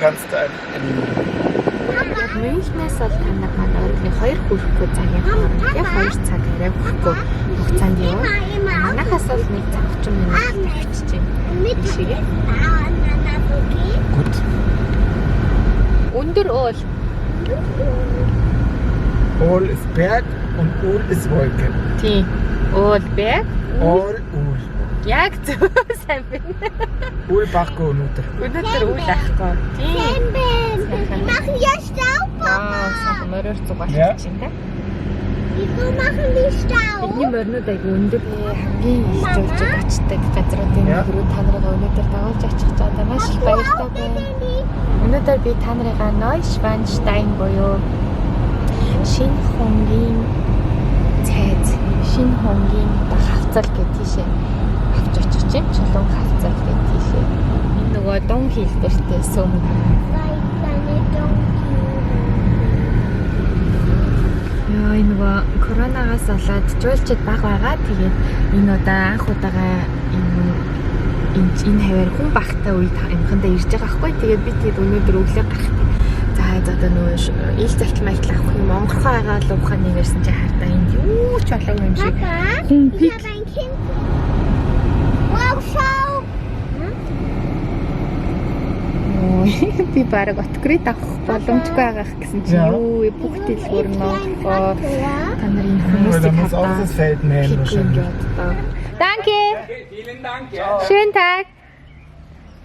Kannst du ein, in Мюнхнээс бол та нар манай өдрийн 2 хүрэхгүй цагийн хооронд яг 2 цаг арай хүрэхгүй хугацаанд явна. Манайхаас бол 1 цаг 30 минут тавьчихж байна. Ийшээгээ. Gut. Өндөр уул. All ist Berg und Ul ist Wolke. Тийм. Уул бэ? All Ul. Яг зөв сайн байна. Ul Bachko өнөөдөр. Өнөөдөр үйл ахгүй. Тийм. Wir machen ja Staub, Аа, Papa. сайхан мориор зугаалж Яа. чинь та. Wieso machen die Staub? Бидний моринууд айгүй өндөр. Хамгийн их жуулчид очдог газруудын нэг рүү та нарыгаа өнөөдөр дагуулж очих гэж байгаа. Маш их баяртай байна. Өнөөдөр би та нарыгаа Neuschwanstein буюу шинэ хонгийн цайз, шинэ хонгийн одоо хавцал гэх тийшээ авч очих чинь чулуун хавцал гэх тийшээ. Энэ нөгөө дун хийлдэртэй сүм. Zwei kleine Donkey. Йоо, энэ нөгөө коронавигаас болоод жуулчид баг байгаа. Тэгээд энэ удаа анх удаага энэ энэ энэ хаваар хүн багтай үед амхандаа ирж байгаа байхгүй. Тэгээд би тэгээд өнөөдөр өглөө гарахтаа за за одоо нөгөө ил залтал майтал авах юм онгорхой байгаа л ухааны нэрсэн чи хартаа энд юу ч болоогүй юм шиг. Papa, Хүн ich пик habe ein Kind. Wow, schau. Ой, би бараг открыт авах боломжгүй байгаах гэсэн чи Яа. юу вэ? Бүх дэлгүүр нь онгорхой. Та нар энэ Da хүмүүсийг muss auch хардаа. das Feld mähen wahrscheinlich. Danke. Schönen Tag.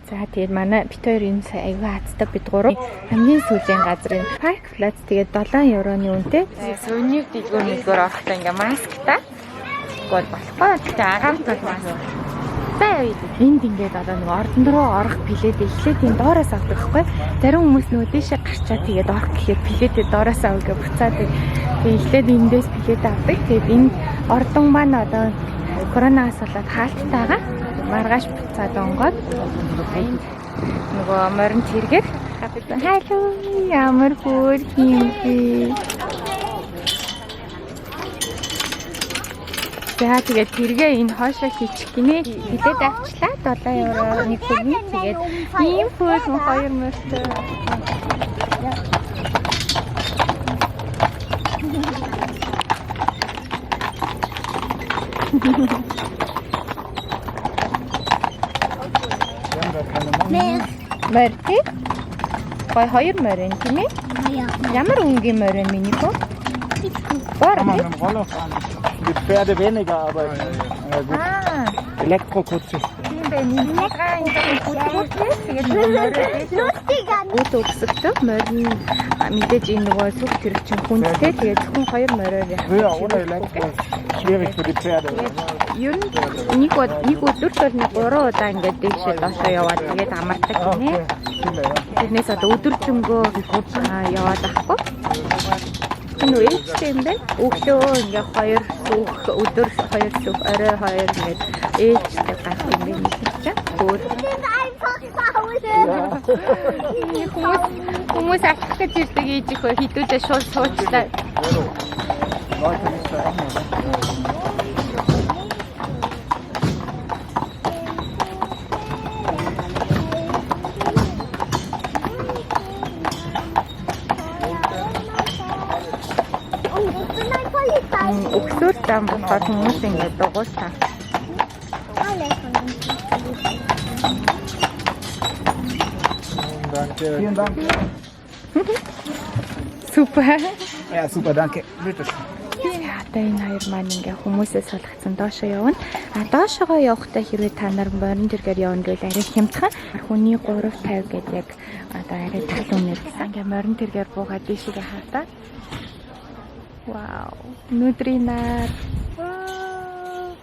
За тэгээд манай бит хоёр энэ сая аягүй хацтай бид гурав хамгийн сүүлийн газар энэ парк плац тэгээд 7 евроны үнэтэй. Сувенир дэлгүүр мэлгүүр орохдоо ингээ масктай. Тэгвэл болохгүй. Тэгтээ агаарт бол маск. За явъя. Энд ингээд одоо нэг ордон руу орох билет эхлээд энэ доороос авдаг байхгүй. Зарим хүмүүс нөгөө дээшээ гарчаа тэгээд орох гэхээр билетээ доороос ав гэж буцаадаг. Тэгээд эхлээд эндээс билет авдаг. Тэгээд энэ ордон маань одоо коронавигаас болоод хаалттай байгаа. Маргааш буцаад онгоод энд нөгөө морин тэргээр Халуу ямар хөөр юм бэ? За тэгээд тэргээ энэ хоошоо хийчих гинэ. Билет авчлаа 7 евро нэг хүний. Тэгээд ийм хөөрхөн хоёр морьтой. Mehr. Морь тий? Гой хоёр морь энэ тийм ээ? Ja. Ямар өнгийн морь вэ миний хөө? Бор Kann man тий? mit dem Roller fahren. Die Pferde weniger arbeiten. Ja, gut. Аа, Elektrokutsche. тийм байх. Нэг энэ бүтлгүүтлээ. Тэгээд нөгөө морь Lustiger. Үд өгсөгтөө морь нь мэдээж энэ нөгөө сүх тэрэг чинь хүндтэй. Тэгээд зөвхөн хоёр мориор явах. Früher ohne Elektro ist schwierig für die Pferde. Ер нь нэг нэг өдөрт бол нэг 3 удаа ингээд дээшээ доошоо яваад тэгээд амардаг Ah, гинэ. okay. Kinder, ja. Тэрнээс одоо өдөржингөө яваад ахгүй. Энэ нөө ээжтэй юм байна. Өглөө ингээ хоёр сүх, өдөр хоёр сүх, орой хоёр ингээд ээжтэй гарах юм байна нэг чинь. Өөр Sind einfach faul. хүмүүс хүмүүс алхах гэж ирдэг ээж их хідүүлээ шууд суучлаа. Leute nicht verändern. Ne? Und ich bin ein Polizei. Өгсөөр зам болохоор хүмүүс ингээд дугуйлтаа. Alle von uns. Danke. Vielen Dank. Супер. Ja, super, danke. Bitte schön. Одоо энэ хоёр маань ингээ хүмүүсээ суулгацсан доошоо явна. А доошоогоо явахдаа хэрвээ та нар морин дэргээр явна гэвэл арай хямдхан. Хүний 3.50 гээд яг одоо арай тал үнээр гэсэн. Ингээ морин дэргээр буугаад дээшээ хартаа. Вау. Нүдрийн нар. Вау.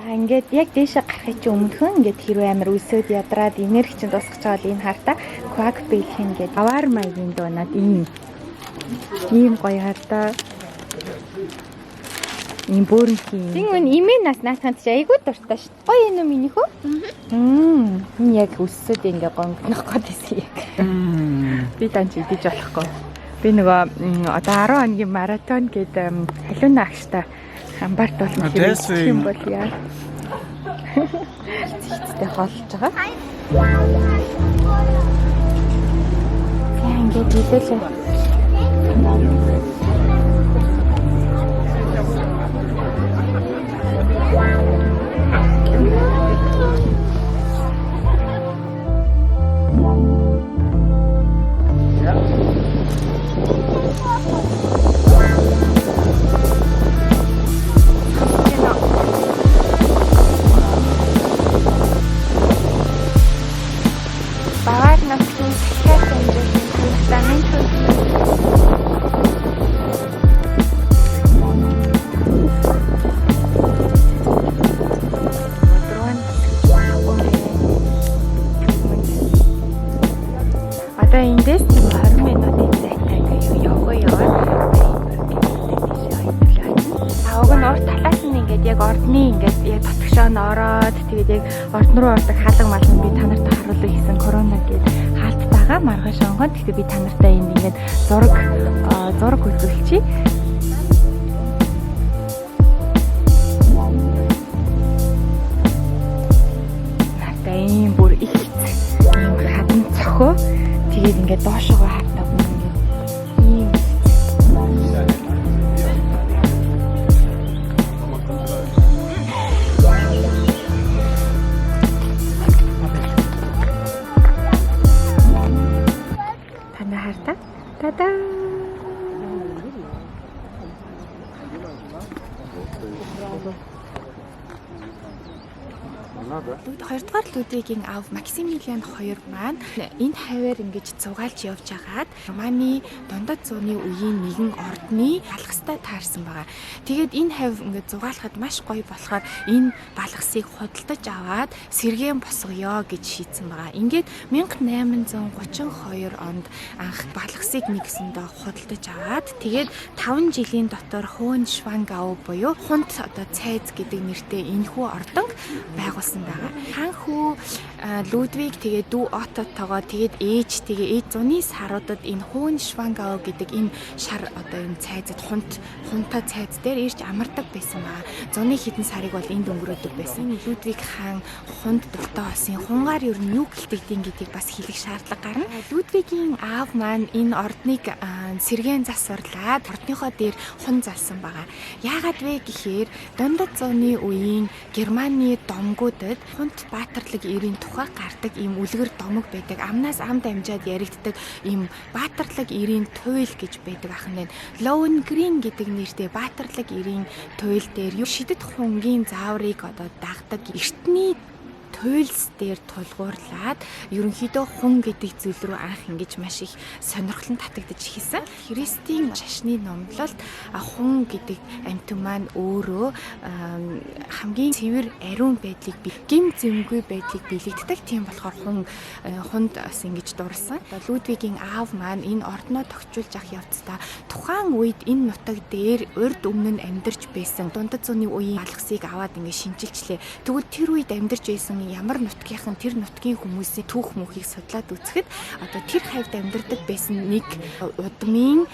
За ингээд яг дээшээ гарахын чинь өмнөхөн ингээд хэрвээ амар өсөөд ядраад энерги чинь дуусгах гэж байгаа бол энэ хартаа квак бэлхэн гээд аваар маягийн дуунаад ийм ийм гоё хартаа. Ийм бөөрөнхий. Тин үн имээ нас наатахад чи айгүй дуртай шүү. Гоё юм уу миний хөө? Энэ яг өссөд ингээ гонгонох гээд байсан яг. Би данч идэж болохгүй. Би нөгөө одоо 10 хоногийн маратон гээд халуун агштай хамбарт болно А, хэрэг юм deswegen. бол яа. Цэгцтэй хоолж байгаа. Ингээд хэдүүлээ. Бавар нутгийн дахиад дамжуулсан танах замын төлөв. Дрон Одоо эндээс нэг 20 минутын зайтай ингээ явгаа яваад тийшээ хоёулаа очино. А уг нь урд талаас нь ингээд яг ордны ингээд яг дотгошоо нь ороод тэгээд яг ордон руу ордог хаалга малган би та нарт харуулах гэсэн корона гээд хаалттайгаа маргааш онгон. Тэгэхдээ би та нартай энд ингээд зураг үзүүлчихье. Надаа ийм бүр их ийм хадан цохоо тэгээд ингээд доошогоо хартаа бүр ингээд ийм Тана хартаа. Та-да. Хоёрдугаар Людвигийн аав Максимилиан II маань энэ хаваар ингэж зугаалж явж хагаад Романы дундад зууны үеийн нэгэн ордны балгастай таарсан байгаа. Тэгээд энэ хав ингээд зугаалахад маш гоё болохоор энэ балгасыг худалдаж аваад сэргээн босгоё гэж шийдсэн байгаа. Ингээд 1832 онд анх балгасыг нэгсэндээ худалдаж аваад тэгээд 5 жилийн дотор Hohenschwangau буюу хунт одоо цайз гэдэг нэртэй энэхүү ордонг байгуулсан байгаа. Хаан хүү Людвиг тэгээд дүү Ототогоо тэгээд ээж тэгээ ээж зуны саруудад энэ Hohenschwangau гэдэг энэ шар одоо энэ цайзад хунта цайз дээр ирж амардаг байсан ба. Зуны хэдэн сарыг бол энд өнгөрөөдөг байсан. Энэ Людвиг хаан хунд дуртай болсон. Хунгаар ер нь юу гэлтэгдэв гэдгийг бас хэлэх шаардлага гарна. Людвигийн аав маань энэ ордныг сэргээн засварлаад ордныхоо дээр хун залсан байгаа. Яагаад вэ гэхээр дундад зууны үеийн Германы домгуудад хунт баатарлаг эрийн тухай гардаг ийм үлгэр домог байдаг. Амнаас ам дамжаад яригддаг ийм баатарлаг эрийн туйл гэж байдаг ахын байна. Lohengrin гэдэг нэртэй баатарлаг эрийн туйл дээр юу шидэт хунгийн зааврыг одоо дагдаг эртний туйлс дээр тулгуурлаад ерөнхийдөө хун гэдэг зүйл рүү анх ингэж маш их сонирхол нь татагдаж эхэлсэн. Христийн шашны номлолд хун гэдэг амьтан маань өөрөө хамгийн цэвэр ариун байдлыг гим зэмгүй байдлыг бэлэгддэг. Тийм болохоор хунд бас ингэж дурлсан. Людвигийн аав маань энэ ордноо тохижуулж авах явцдаа тухайн үед энэ нутаг дээр урд өмнө нь амьдарч байсан дундад зууны үеийн алгасыг аваад ингэ шинчилчлээ. Тэгвэл тэр үед амьдарч байсан ямар нутгийнхан тэр нутгийн хүмүүсийн түүх мөнхийг судлаад үзэхэд одоо тэр хавьд амьдардаг байсан нэг удмын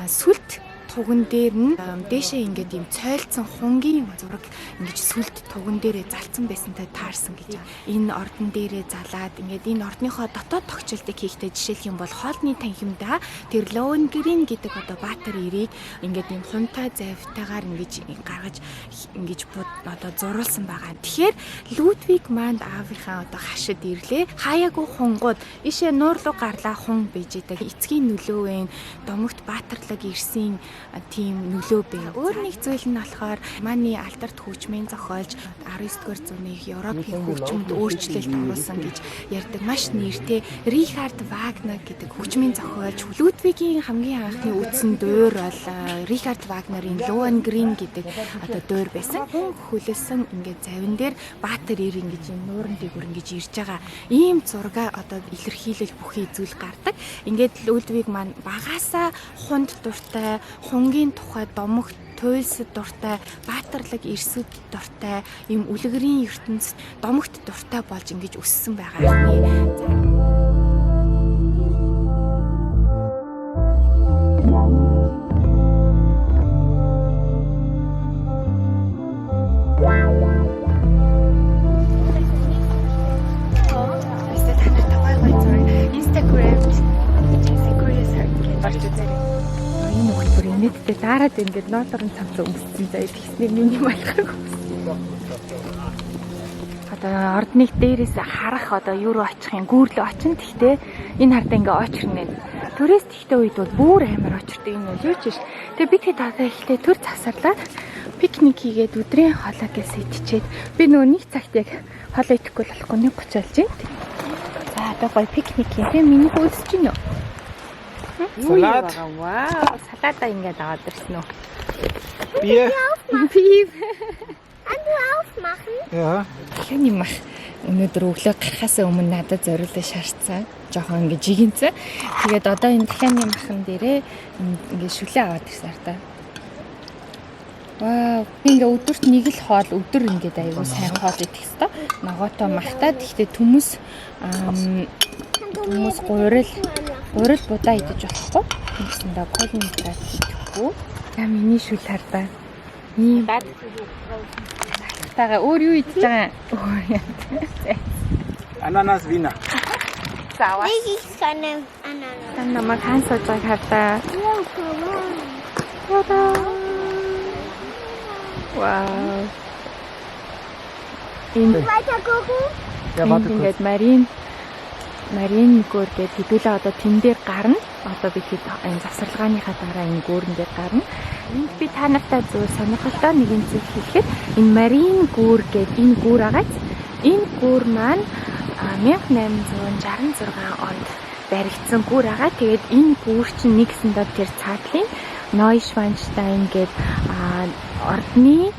сүлд туган дээр нь дээшээ ингээд ийм цойлцсон хунгийн зураг ингэж сүлд туган дээрээ залцсан байсантай таарсан гэж. Энэ ордон дээрээ залаад ингээд энэ ордныхоо дотоод тогтчлтыг хийхдээ жишээлх юм бол хоолны танхимдаа тэр Lohengrin гэдэг одоо баатар эрийг ингээд ийм хунтай завтайгаар ингэж гаргаж ингэж одоо зуруулсан байгаа. Тэгэхээр Людвиг маань аавынхаа одоо хашид ирлээ. Хаяагүй хунгууд ишээ нуурлуу гарлаа хун бийж идэг. Эцгийн нөлөө вэ? Домогт баатарлаг ирсэн тийм нөлөө бий. Өөр нэг зүйл нь болохоор Германы алдарт хөгжмийн зохиолч 19-р зууны Европын хөгжмөнд өөрчлөлт оруулсан гэж ярьдаг маш нэртэй Рихард Вагнер гэдэг хөгжмийн зохиолч. Людвигийн хамгийн анхны үтсэн дуур бол Рихард Вагнерын Lohengrin гэдэг одоо дуур байсан. Хүн хөлөсөн ингээд завин дээр баатар ир ингэж юм нууран дээгүр ингэж ирж байгаа. Ийм зураг одоо илэрхийлэл бүхий зүйл гардаг. Ингээд Людвиг маань багасаа хунд дуртай, хунгийн тухай домогт туйлсад дуртай, баатарлаг эрсэд дуртай, ийм үлгэрийн ертөнцид домогт дуртай болж ингэж өссөн байгаа юм. За. Та нартай гой гой зураг Instagram орж үзээрэй. Энэ нөхөр бүр инээдтэй дараад ингээд ноолорон цамцаа өмссөн заяа тэгснээр миний малгайг өмссөн. Одоо ордныг дээрээс харах одоо юу руу очих юм гүүрлөө очин. Тэгтээ энэ хардаа ингээ очрно. Турист ихтэй үед бол бүр амар очирдаг юм бол юу ч биш. Тэгээ би тэгэд одоо ихтэй төр завсарлаад пикник хийгээд өдрийн хоолоо гэсэн идчихэд би нөгөө нэг цагт яг хоолоо идэхгүй л болохгүй 1:30 болж байна. За одоо гоё пикник хий. Тэгээ миний хөлсөж гинөө. Салат. Вау, салата ингээд аваад ирсэн үү? Bier. Пив. Kannst du aufmachen? Ja. Дахианы мах өнөөдөр өглөө гарахаас өмнө надад зориулж шарцсан. Жохон ингэ жигэнцэн. Тэгээд одоо энэ дахианы махан дээрээ ингэ шүлээ аваад ирсэн артаа. Вау, би ингээ өдөрт нэг л хоол өдөр ингээд аягүй сайн хоол идэх хэвээр. Ногоотой махтай. Тэгтээ төмөс Kannst du төмөс гурил гурил будаа идэж болохгүй. Тэгсэндээ колонитрат идэхгүй. За миний шүл хардаа. Ийм тага өөр юу идэж байгаа юм? Өөр яа. Ananas Wiener. За аваа. Ich ist keine Ananas. Та намайг хаан сууж байгааг хардаа. Ja, come on. Та-да. Вау. Энэ Weiter gucken. Ja, warte энд kurz. ингээд Марин Марин гүүр гээд хэдүүлээ одоо тэн дээр гарна. Одоо бид хэд энэ завсарлагааныхаа дараа энэ гүүрэн дээр гарна. Энд би та нартай зөв сонирхолтой нэгэн зүйл хэлэхэд энэ Марин гүүр гээд энэ гүүр агааз энэ гүүр маань 1866 онд баригдсан гүүр агаа. Тэгээд энэ гүүр чинь нэгсэндээ тэр цаатлын Нойшванштайн гээд ордны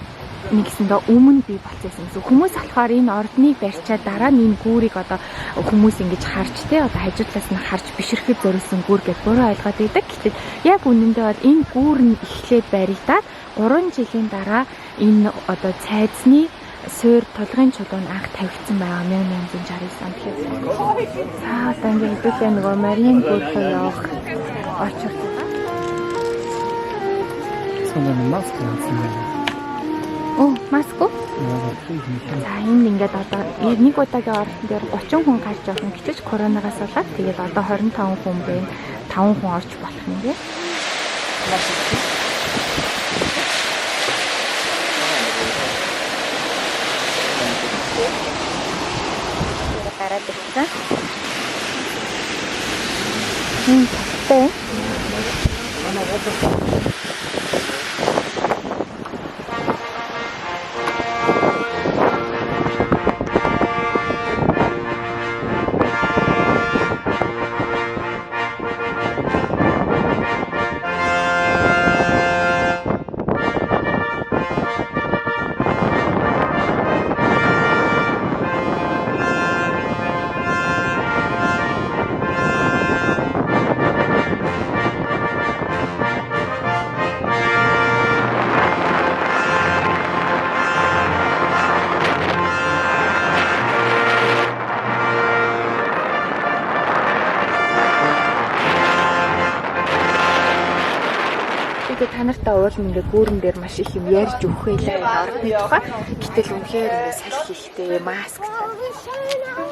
нэгсэндээ өмнө бий болчихсон гэсэн. Хүмүүс болохоор энэ ордныг барьчаад дараа нь энэ гүүрийг одоо хүмүүс ингэж харж те одоо хажуу талаас нь харж бишрэхэд зориулсан гүүр гэж буруу ойлгоод байдаг. Гэтэл яг үнэндээ бол энэ гүүр нь эхлээд баригдаад 3 жилийн дараа энэ одоо цайзны суур тулгын чулуу нь анх тавигдсан байгаа 1869 онд. Тэгэхээр за одоо ингэ хэдүүлээ нөгөө Марийн гүүр рүү явах очирч байгаа. Muss man deine Maske anziehen? Оо, маск уу? Ja, das krieg ich nicht hin. За энд ингээд одоо нэг удаагийн оролтон дээр 30 хүн гарч явах нь гэтэл коронавигоос болоод тэгээд одоо 25 хүн байна. 5 хүн орж болох юм бэ. Гараад ирсэн. Хм, тавтай. Тэгээд та нартай уулын ингээ гүүрэн дээр маш их юм ярьж өгөх байлаа энэ ордны тухай. Гэтэл үнэхээр ингээ салхи ихтэй, маск Oh, wie schön.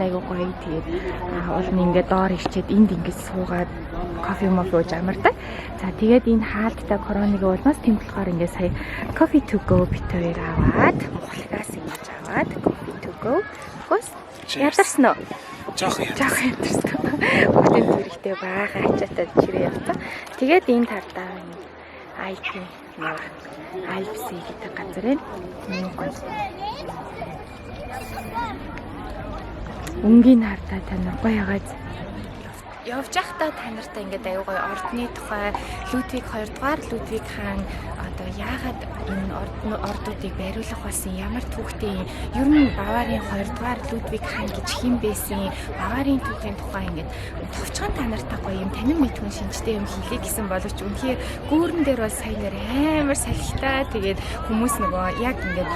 нь айгүй гоё. Тэгээд уул нь ингээд доор ирчээд энд ингээд суугаад кофе мофе ууж амардаг. За, тэгээд энэ хаалттай коронагийн улмаас тийм болохоор ингээд сая coffee to go бид хоёр аваад, мухлагаас ингэж аваад coffee to go. Хөөс, ядарсан уу? Жоох юм. Жоох ядарсан. Бүгдийн зэрэгтэй баахан ачаатай чирээ явцсан. Тэгээд энэ тардаа энэ Альпийн нуур, Альпси гэдэг газар байна. Энэ гоё. Өнгийн хардаа та нар гоё ягааз. Явж байхдаа та нартай ингээд аюу гоё ордны тухай, Людвиг, 2 дугаар Людвиг хаан одоо яагаад энэ ордуудыг бариулах болсон, ямар түүхтэй юм, ер нь Баварын 2 дугаар Людвиг хаан гэж хэн байсан, Баварын түүхийн тухай ингээд товчхон та нартай гоё юм танин мэдхүн шинжтэй юм хийлээ гэсэн боловч үнэхээр гүүрэн дээр бол сая нэр амар салхитай. Тэгээд хүмүүс нөгөө яг ингээд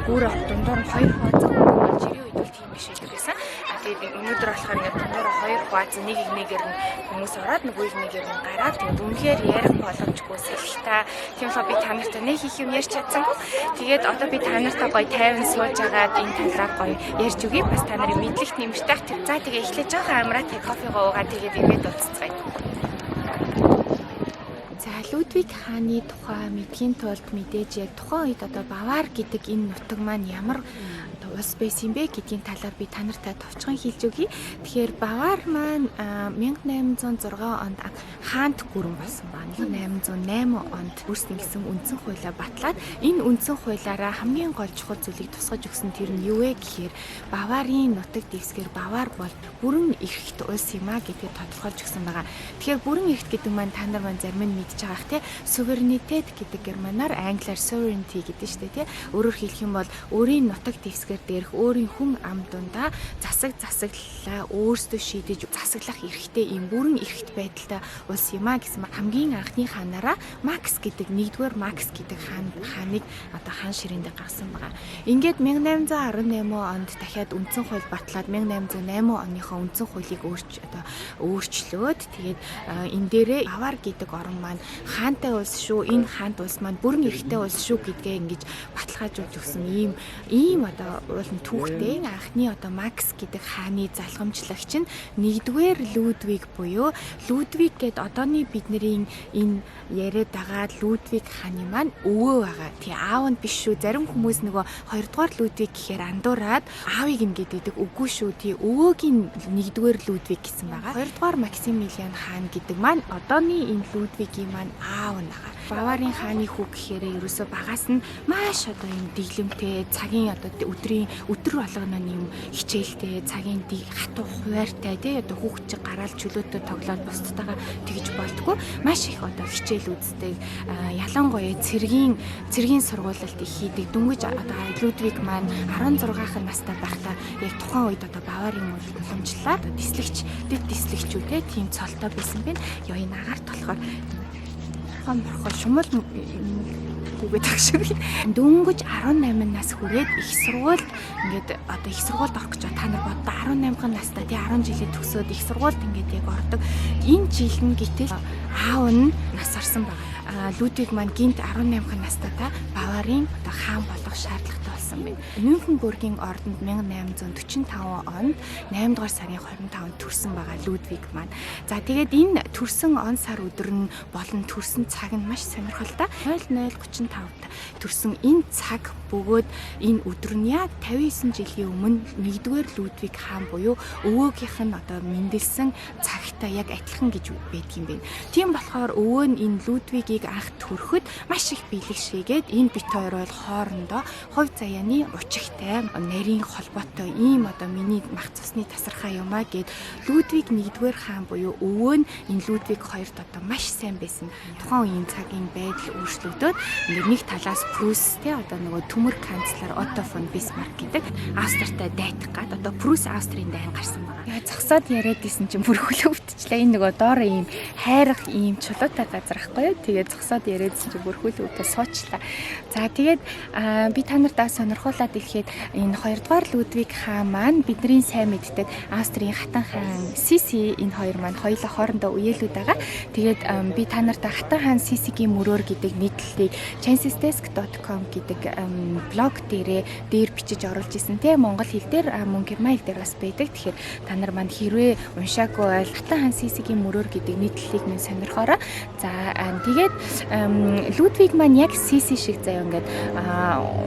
гүүр дундуур нь хоёр хуваацсан бол жирийн үед бол тийм биш байдаг байсан. А тэгээд өнөөдөр болохоор ингээд дундуур хоёр хуваацсан, нэг нэгээр нь хүмүүс ороод, нөгөө нэгээр нь гараад, тэгээд үнэхээр ярих боломжгүй салхитай. Тийм болохоор би та нартай нэг их юм ярьж чадсангүй. Тэгээд одоо би та нартай гоё тайван сууж агаад энэ талаар гоё ярьж өгье. Бас та нарын мэдлэгт нэмэртэй. За, тэгээ эхлээд жоохон амраад кофегоо уугаад тэгээд ирээд уулзацгаая. За, Людвиг хааны тухай мэдхийн тулд мэдээж яг тухайн үед одоо Бавар гэдэг энэ нутаг маань ямар одоо улс байсан юм бэ гэдгийн талаар би та нартай товчхон хэлж өгье. Тэгэхээр Бавар маань 1806 онд хаант гүрэн болсон байна. 1808 онд бүрс нэгсэн үндсэн хуулиа батлаад, энэ үндсэн хуулиараа хамгийн гол чухал зүйлийг тусгаж өгсөн тэр нь юу вэ гэхээр Баварын нутаг дэвсгэр Бавар бол бүрэн эрхт улс юм а гэдгийг тодорхойлж өгсөн байгаа. Тэгэхээр бүрэн эрхт гэдэг маань та нар маань зарим нь мэдж байгаа х, тий, суверенитет гэдэг германаар, англиар sovereignty гэдэг шүү дээ, тий. Өөрөөр хэлэх юм бол өөрийн нутаг дэвсгэр дээрх өөрийн хүн ам дундаа засаг засаглалаа өөрсдөө шийдэж засаглах эрхтэй ийм бүрэн эрхт байдалтай улс юм а гэсэн. Хамгийн анхны хаанаараа Макс гэдэг, нэгдүгээр Макс гэдэг хааныг одоо хаан ширээнд гаргасан байгаа. Ингээд 1818 онд дахиад үндсэн хууль батлаад, 1808 оныхоо үндсэн хуулийг одоо өөрчлөөд, тэгээд энэ дээрээ Бавар гэдэг орн маань хаантай улс шүү, энэ хаант улс маань бүрэн эрхтэй улс шүү гэдгээ ингэж баталгаажуулж өгсөн ийм одоо уул нь түүхтэй. Анхны одоо Макс гэдэг хааны залгамжлагч нь нэгдүгээр Людвиг буюу Людвиг гэд одооны бидний энэ яриад байгаа Людвиг хааны маань өвөө байгаа. Тий, аав нь биш шүү. Зарим хүмүүс нөгөө хоёрдугаар Людвиг гэхээр андуураад аавыг нь гэдэг. Үгүй шүү. Тий, өвөөгийн нэгдүгээр Людвиг гэсэн байгаа. Хоёрдугаар Максимилиан хаан гэдэг маань одооны энэ Людвигийн маань аав нь байгаа. Баварын хааны хүү гэхээр ерөөсөө багаас нь маш одоо юм дэглэмтэй, цагийн одоо өдрийн өдөр болгоно юм хичээлтэй, цагийн хатуу хуваартай, тий, одоо хүүхд чи гараал чөлөөтэй тоглоод бусдтайгаа тэгж болдгоо. Маш их одоо хичээл үздэг. Ялангуяа цэргийн сургуулилт их хийдэг. Дөнгөж одоо Людвиг маань 16 настай байхдаа яг тухайн үед одоо Баварын уламжлалаар дислэгч, дэд дислэгчүү, тийм цолтой байсан байна. Ёо, энэ агаарт болохоор морхоо шумал гүгээд байгаа шиг. Дөнгөж 18 нас хүрээд их сургуульд ингээд одоо их сургуульд орох гэж, та нар боддоо, 18 настай, тий, 10 жилээ төгсөөд их сургуульд ингээд яг ордог. Энэ жил нь гэтэл аав нь нас орсон байгаа. Людвиг маань гинт 18 настай та Баварын одоо хаан болох шаардлагатай болсон байна. Мюнхенбургийн ордонд 1845 онд 8 дугаар сарын 25-нд төрсэн байгаа Людвиг маань. За, тэгээд энэ төрсэн он сар өдөр нь болон төрсэн цаг нь маш сонирхолтой. 0035-д төрсэн энэ цаг бөгөөд энэ өдөр нь яг 59 жилийн өмнө нэгдүгээр Людвиг хаан буюу өвөөгийнх нь одоо мэндэлсэн цагтай яг адилхан гэж байдаг юм байна. Тийм болохоор өвөө нь энэ Людвигийг анх төрөхөд маш их бэлэг шигээд, энэ бит хоёр бол хоорондоо хувь заяаны учигтай, нарийн холбоотой ийм одоо миний мах цусны тасархай юм а гэд Людвиг нэгдүгээр хаан буюу өвөө нь энэ Людвиг хоёрт одоо маш сайн байсан. Тухайн үеийн цагийн байдал өөрчлөгдөөд ингээд нэг талаас Прусс, те, одоо нөгөө төмөр канцлер Отто фон Бисмарк гэдэг Австртай дайтах гад одоо Прусс Австрийн дайн гарсан байгаа. Яа, зогсоод яриад исэн чинь бүр хөлөө өвдчихлээ. Энэ нөгөө доороо ийм хайрах ийм чулуутай газар ахгүй юу? Тэгээд зогсоод яриадсэн чинь бүр хөлөө өвдөө суучлаа. За, тэгээд би та нарт Сонирхуулаад хэлэхэд энэ 2 дугаар Людвиг хаан маань бидний сайн мэддэг Австрийн хатан хаан Сиси, энэ хоёр маань хоёулаа хоорондоо үеэлүүд байгаа. Тэгээд би та нарт хатан хаан Сисигийн мөрөөр гэдэг нийтлэлийг chancesdesk.com гэдэг блог дээрээ дээр бичиж оруулж исэн, те, монгол хэл дээр, мөн герман хэл дээр бас байдаг. Тэгэхээр та нар маань хэрвээ уншаагүй бол хатан хаан Сисигийн мөрөөр гэдэг нийтлэлийг минь сонирхоорой. За, тэгээд Людвиг маань яг Сиси шиг заяа ингээд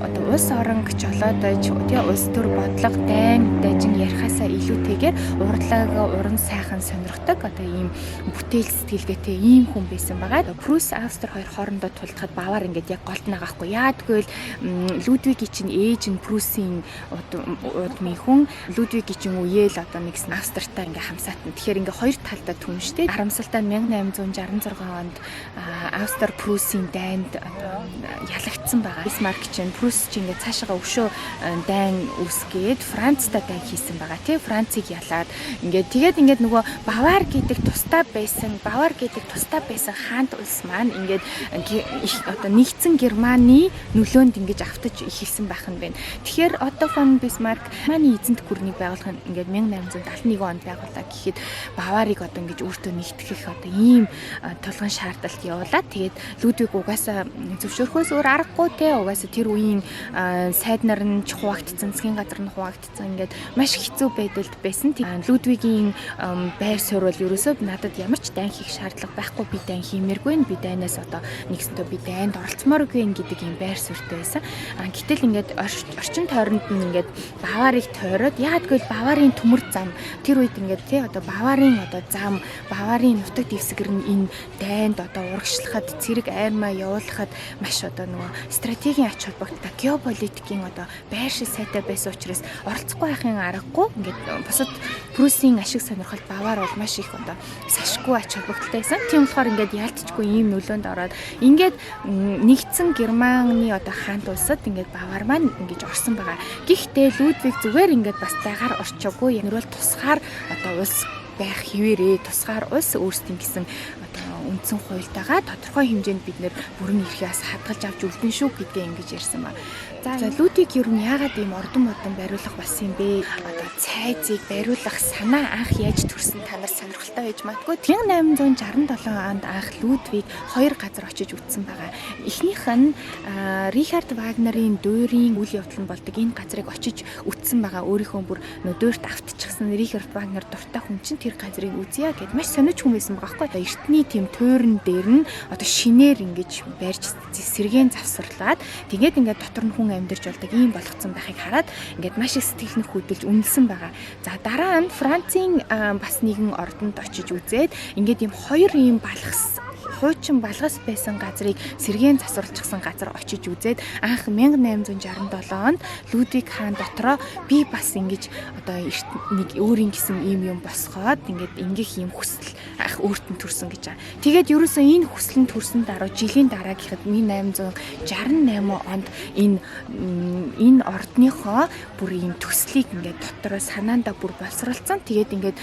одоо улс орон чолоодож, тий, улс төр бодлого, дайн дажин ярихаасаа илүүтэйгээр урлаг, уран сайхан сонирхдаг одоо ийм бүтээл сэтгэлгээтэй ийм хүн байсан байгаа. Прусс, Австри хоёр хоорондоо тулдахад Бавар ингээд яг голд нагаа байхгүй. Яадгүй л Людвигийн чинь ээж нь Пруссийн удмын хүн, Людвигийн чинь үеэл одоо нэгсэн Австртай ингээ хамсаатан. Тэгэхээр ингээ хоёр талдаа түнштэй. Харамсалтай нь 1866 онд Австри Пруссийн дайнд одоо ялагдсан байгаа. Бисмарк чинь, Прусс чинь ингээ цаашаага өшөө дайн үүсгээд Францтай дайн хийсэн байгаа. Тий, Францыг ялаад ингээд тэгээд ингээд нөгөө Бавар гэдэг тусдаа байсан хаант улс маань ингээд их одоо нэгдсэн Германы нөлөөнд ингэж автаж эхэлсэн байх нь байна. Тэгэхээр Отто фон Бисмарк Германы эзэнт гүрнийг байгуулах нь ингээд 1871 онд байгууллаа гэхэд Баварыг одоо ингэж өөртөө нэгтгэх одоо ийм тулгын шаардлагалт явуулаад, тэгээд Людвиг угаасаа зөвшөөрөхөөс өөр аргагүй, те, угаасаа тэр үеийн сайд нар нь ч хуваагдсан, засгийн газар нь хуваагдсан, ингээд маш хэцүү байдалд байсан. Людвигийн байр суурь бол ерөөсөө надад ямар ч дайн хийх шаардлага байхгүй, би дайн хиймээргүй, би дайнаас одоо нэгсэндээ би дайнд оролцмооргүй гэдэг ийм байр суурьтай байсан. Гэтэл ингээд орчин тойронд нь ингээд Баварыг тойроод, яагаад гэвэл Баварын төмөр зам тэр үед ингээд, тий, одоо Баварын одоо зам, Баварын нутаг дэвсгэр нь энэ дайнд одоо урагшлахад, цэрэг армаа явуулахад маш одоо нөгөө стратегийн ач холбогдолтой, геополитикийн одоо байршил сайтай байсан учраас оролцохгүй байхын аргагүй ингээд бусад Пруссийн ашиг сонирхолд Бавар бол маш их одоо сашгүй ач холбогдолтой байсан. Тийм болохоор ингээд яалтчгүй ийм нөлөөнд ороод ингээд нэгдсэн Германы одоо хаант улсад ингээд Бавар маань ингэж орсон байгаа. Гэхдээ Людвиг зүгээр ингээд бас дайгаар орчоогүй. Нөрөөл тусгаар одоо улс байх хэвээрээ, тусгаар улс өөрсдийн гэсэн одоо үндсэн хуультайгаа тодорхой хэмжээнд бид нэр бүрэн эрхээс хадгалж авч үлдэн шүү гэдгээ ингэж ярьсан ба. За, Людвиг ер нь яагаад ийм ордон модон бариулах болсон юм бэ? Одоо цайзыг бариулах санаа анх яаж төрсөн та нар сонирхолтой байж магадгүй. 1867 онд анх Людвиг хоёр газар очиж үзсэн байгаа. Эхнийх нь Рихард Вагнерын дуурийн үйл явдал нь болдог энэ газрыг очиж үзсэн байгаа. Өөрийнхөө бүр нөө дуурт автчихсан, Рихард Вагнер дуртай хүн чинь тэр газрыг үзье гэд маш сониуч хүн байсан байгаа байхгүй. Эртний тийм туйран дээр нь одоо шинээр ингэж барьж сэргээн завсарлаад, тэгээд ингээд дотор нь хүн амьдарч болдог ийм болгоцсон байхыг хараад ингээд маш их сэтгэл нь хөдөлж үнэлсэн байгаа. За, дараа нь Францын бас нэгэн ордонд очиж үзээд ингээд ийм хоёр ийм балгас, хуучин балгас байсан газрыг сэргээн засварлчихсан газар очиж үзээд анх 1867 онд Людвиг хаан дотроо би бас ингэж одоо нэг өөрийн гэсэн ийм юм босгоод ингээд ингэх ийм хүсэл анх өөрт нь төрсөн гэж байгаа. Тэгээд ерөөсөн энэ хүсэл нь төрсөн дараа жилийн дараа гэхэд 1868 онд энэ ордныхоо бүр ийм төслийг ингээд дотроо санаандаа бүр боловсролцсон. Тэгээд ингээд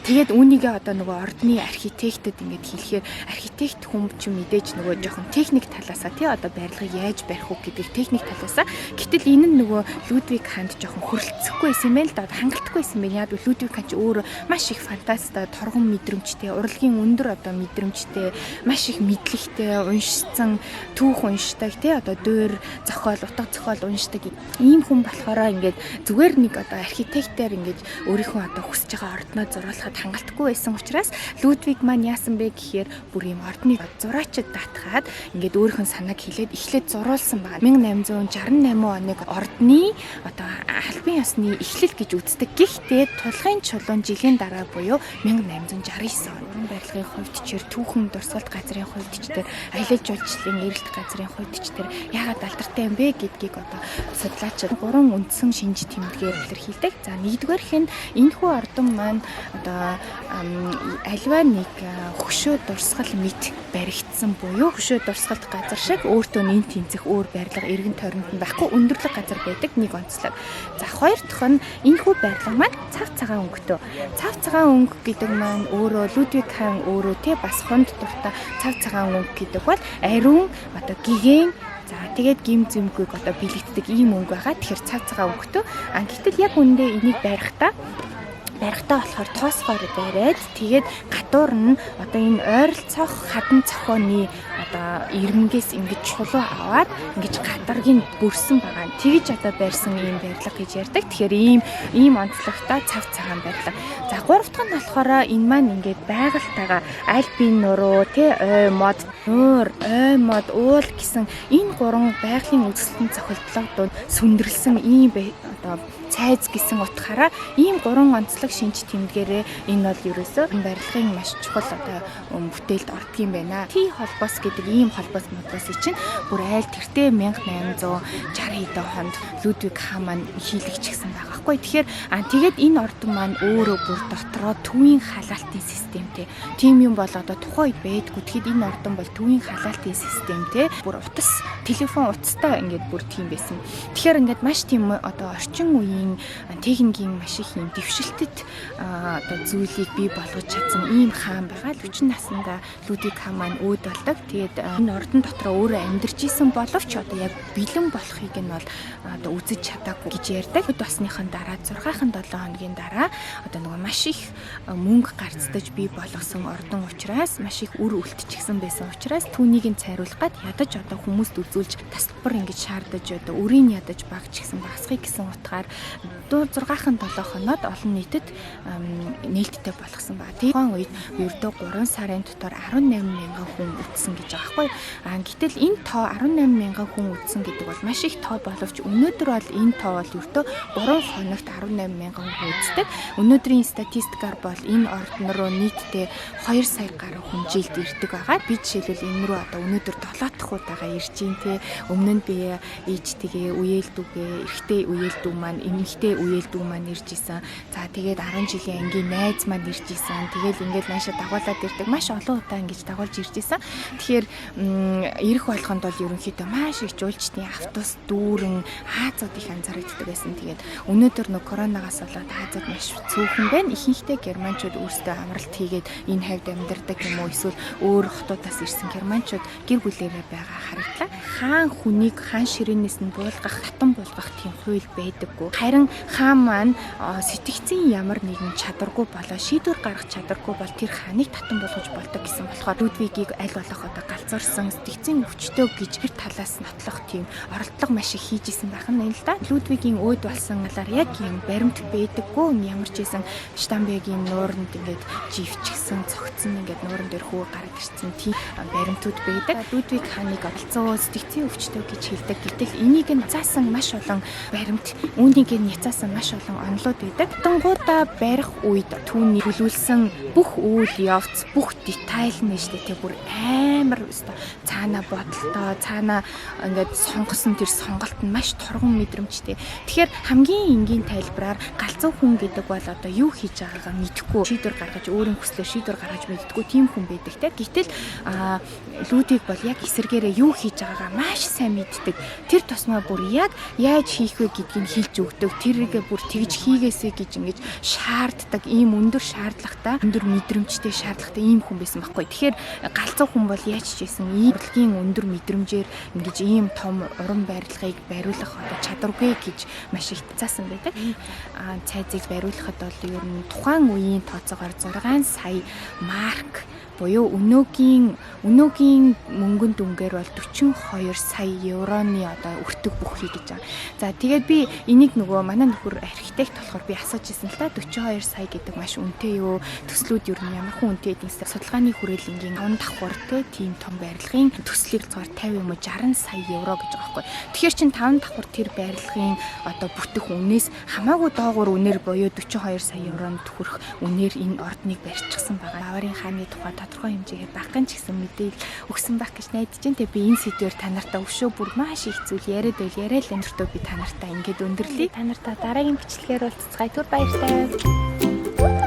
тэгээд үүнийгээ одоо нөгөө ордны архитектэд ингээд хэлэхээр архитект хүн ч мэдээж нөгөө жоохон техник талаасаа, тий, одоо барилгыг яаж барих уу гэдэг техник талаасаа, гэтэл энэ нь нөгөө Людвиг хаанд жоохон хөрөлцөхгүй байсан юм байна л да, хангалтгүй байсан юм байна. Яг Людвиг хаан ч өөрөө маш их фантазтай, торгон мэдрэмжтэй, урлагийн өндөр одоо мэдрэмжтэй, маш их мэдлэгтэй, уншсан, түүх уншдаг, тий, одоо дуур зохиол, утга зохиол уншдаг ийм хүн болохоор ингээд зүгээр нэг одоо архитектээр ингээд өөрийнхөө одоо хүсэж байгаа ордноо зуруулахад хангалтгүй байсан учраас Людвиг маань яасан бэ гэхээр бүр ийм ордны зураачид даатгаад ингээд өөрийнхөө санааг хэлээд эхлээд зуруулсан байна. 1868 оныг ордны одоо албан ёсны эхлэл гэж үздэг. Гэхдээ тулгын чулуун жилийн дараа буюу 1869 он уран барилгын хувьд ч тэр түүхэн дурсгалт газрын хувьд ч тэр аялал жуулчлалын эрэлт газрын хувьд ч тэр яагаад алдартай юм бэ гэдгийг одоо судлаачид гурван үндсэн шинж тэмдгээр илэрхийлдэг. За, нэгдүгээрх нь энэхүү ордон маань одоо аливаа нэг хөшөө дурсгал мэт баригдсан буюу хөшөө дурсгалт газар шиг өөртөө нэн тэнцэх өөр барилга эргэн тойронд нь байхгүй, өндөрлөг газар байдаг нэг онцлог. За, хоёр дахь нь энэхүү барилга маань цав цагаан өнгөтэй. Цав цагаан өнгө гэдэг маань өөрөө Людвиг хаан өөрөө те бас хунд дуртай цав цагаан өнгө гэдэг бол ариун одоо гэгээн За, тэгээд гэм зэмгүйг одоо бэлэгддэг ийм өнгө байгаа. Тэгэхээр цав цагаан өнгөтэй. А гэтэл яг үүндээ энийг барихтаа болохоор тоосгоор бариад, тэгээд гадуур нь одоо энэ ойролцоох хадан цохооны одоо ирмэгээс ингэж чулуу аваад ингэж гадаргийг бүрсэн байгаа. Тэгэж одоо барьсан ийм барилга гэж ярьдаг. Тэгэхээр ийм онцлогтой цав цагаан барилга. За, гурав дахь нь болохоор энэ маань ингээд байгальтайгаа Альпийн нуруу, тэ, ой мод, нуур, ой мод, уул гэсэн энэ гурван байгалийн үзэсгэлэн зохилдлого дунд сүндэрлсэн ийм одоо цайз гэсэн утгаараа ийм гурван онцлог шинж тэмдгээрээ энэ бол ерөөсөө барилгын маш чухал одоо бүтээлд ордог юм байна. Т холбоос гэдэг ийм холбоос модлоос чинь бүр айл тэртээ 1860 хэдэн хонд Людвиг хаан маань хийлэгчихсэн байгаа байхгүй. Тэгэхээр тэгээд энэ ордон маань өөрөө бүр дотроо төвийн халаалтын системтэй. Тийм юм бол одоо тухайн үед байдгүй. Тэгэхэд энэ ордон бол төвийн халаалтын системтэй. Бүр утас, телефон утастай ингээд бүр тийм байсан. Тэгэхээр ингээд маш тийм одоо орчин үеийн техникийн маш их юм дэвшилтэд одоо зүйлийг бий болгож чадсан ийм хаан байгаа. 40 наснда Людвиг хаан маань өөд болдог. Тэгээд энэ ордон дотроо өөрөө амьдарч исэн боловч одоо яг бэлэн болохыг нь бол одоо үзэж чадаагүй гэж ярьдаг. Өөд болсныхан дараа 6-хан 7 хоногийн дараа одоо нөгөө маш их мөнгө гарцдаж бий болгосон ордон учраас, маш их үр үлдчихсэн байсан учраас түүнийг нь цайруулах гад ядаж одоо хүмүүст үзүүлж тасалбар ингэж шаардаж, одоо үрийг ядаж багч гэсэн багасхыг гэсэн утгаар 6-хан 7 хоноод олон нийтэд нээлттэй болгосон ба. Тухайн үед ердөө 3 сарын дотор 18 мянган хүн үтсэн гэж байгаа байхгүй. А гэтэл энэ тоо 18 мянган хүн үтсэн гэдэг бол маш их тоо боловч өнөөдөр бол энэ тоо бол ердөө 3 хоногт 18 мянган хүн үздэг. Өнөөдрийн статистикаар бол энэ ордон руу нийтдээ 2 сая гаруй хүн жилд ирдэг байгаа. Би жишээлбэл энэ рүү одоо өнөөдөр 7 дахь удаага ирж гин те. Өмнө нь би ээжтэйгээ, үеэл дүүгээ, эрэгтэй үеэл дүү маань, эмэгтэй үеэл дүү маань ирж исэн. За, тэгээд 10 жилийн ангийн найз маань ирж исэн. Тэгэл ингээд наашаа дагуулад ирдэг. Маш олон удаа ингэж дагуулж ирж исэн. Тэгэхээр ирэх болгонд бол ерөнхийдөө маш их жуулчдын автобус дүүрэн, Азиуд их анзаарэгддэг байсан. Тэгээд өнөөдөр нөх коронавигоос болоод Азиуд маш цөөхөн байна. Ихэнхдээ германчууд өөрсдөө амралт хийгээд энэ хавьд амьдардаг юм уу, эсвэл өөр хотуудаас ирсэн германчууд гэр бүлээрээ байгаа харагдлаа. Хаан хүнийг хаан ширээнээс нь буулгах, татан буулгах тийм хууль байдаггүй. Харин хаан маань сэтгцийн ямар нэгэн чадваргүй болоо шийдвэр гаргах чадваргүй бол тэр хааныг татан болгож болдог гэсэн болохоор Людвигийг аль болох одоо галзуурсан, сэтгцийн өвчтөө гэж тэр талаас нотлох тийм оролдлого маш их хийж исэн байх нь л да. Людвигийн өөд болсон талаар яг юм баримт байдаггүй. Ямар ч байсан Штамбегийн нууранд ингээд живчгсэн, цогцсон, ингээд нууран дээр хүү гараад ирсэн тийм баримтууд байдаг. Людвиг хааныг олцоо сэтгцийн өвчтөө гэж хэлдэг. Гэтэл энийг нь заасан маш олон баримт, үүнийг нь няцаасан маш олон онолууд байдаг. Татангуудаа барих үед түүний төлөвлөсөн бүх үйл явц, бүх деталь нь штэ тэг бүр амар өстой цаана бодолтой, цаана ингээд сонгосон тэр сонголт нь маш торгон мэдрэмжтэй. Тэгэхээр хамгийн энгийн тайлбараар галзуу хүн гэдэг бол одоо юу хийж байгаагаа мэдэхгүй, шийдвэр гаргаж, өөрийн хүслээр шийдвэр гаргаж мэддэггүй тийм хүн байдаг те. Гэтэл Людвиг бол яг эсэргээрээ юу хийж байгаагаа маш сайн мэддэг. Тэр тусмаа бүр яг яаж хийх вэ гэдгийг хэлж өгдөг. Тэрийгэ бүр тэгж хийгээсэй гэж ингэж шаарддаг. Ийм өндөр шаардлагатай, өндөр мэдрэмжтэй, шаардлагатай ийм хүн байсан байхгүй. Тэгэхээр галзуу хүн бол яаж ч байсан ийм урлагийн өндөр мэдрэмжээр ингэж ийм том уран барилгыг бариулах одоо чадваргүй гэж маш их заасан байдаг. Цайзыг бариулахад бол ер нь тухайн үеийн тооцоогоор 6 сая марк буюу өнөөгийн мөнгөн дүнгээр бол 42 сая евроны одоо өртөг бүхий гэж байгаа. За, тэгээд би энийг нөгөө манай нөхөр архитект болохоор би асууж ирсэн л та, 42 сая гэдэг маш үнэтэй юу? Төслүүд ер нь ямар хүн үнэтэй гэдгээс судалгааны хүрээлэнгийн 5 давхар те тийм том барилгын төслийг зугаар 50 юм уу 60 сая евро гэж байгаа байхгүй. Тэгэхээр чин 5 давхар тэр барилгын одоо бүтэх үнээс хамаагүй доогуур үнээр буюу 42 сая евронд хүрэх үнээр энэ ордныг барьчихсан байгаа. Баварын хааны тухай тодорхой хэмжээгээр багхан ч гэсэн мэдээлэл өгсөн байх гэж найдаж байна. Тэгээ би энэ сэдвээр та нартай өшөө бүр маш их зүйл яриад байл яриа л өнөртөө би та нартай ингээд өндөрлөе. Та нартай дараагийн бичлэгээр уулзцгаая. Түр баяртай.